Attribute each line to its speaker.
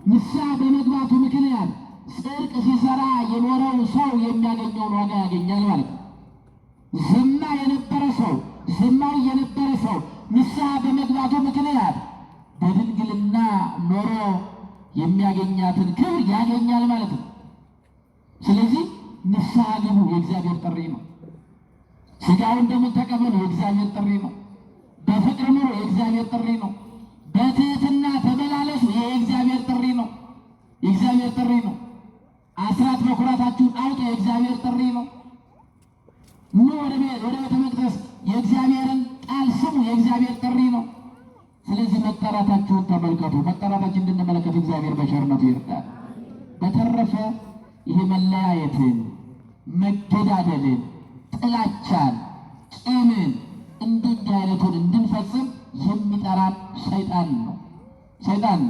Speaker 1: ንስሐ በመግባቱ ምክንያት ጽድቅ ሲሰራ የኖረው ሰው የሚያገኘውን ዋጋ ያገኛል ማለት ነው። ዝማ የነበረ ሰው፣ ዝማዊ የነበረ ሰው ንስሐ በመግባቱ ምክንያት በድንግልና ኖሮ የሚያገኛትን ክብር ያገኛል ማለት ነው። ስለዚህ ንስሐ ግቡ፣ የእግዚአብሔር ጥሪ ነው። ሥጋውን ደሙን ተቀበሉ፣ የእግዚአብሔር ጥሪ ነው። በፍቅር ኑሩ፣ የእግዚአብሔር ጥሪ ነው። በትህትና ተመላለሱ፣ የእግዚአብሔር ጥሪ ነው። የእግዚአብሔር ጥሪ ነው። አስራት በኩራታችሁን አውጡ፣ የእግዚአብሔር ጥሪ ነው። ኑ ወደ ቤተ መቅደስ የእግዚአብሔርን ቃል ስሙ፣ የእግዚአብሔር ጥሪ ነው። ስለዚህ መጠራታችሁን ተመልከቱ። መጠራታችን እንድንመለከት እግዚአብሔር በቸርነቱ ይርዳል። በተረፈ ይሄ መለያየትን፣ መገዳደልን፣ ጥላቻን፣ ቂምን እንዲህ አይነቱን እንድንፈጽም የሚጠራን ሰይጣን ነው። ሰይጣን ነው።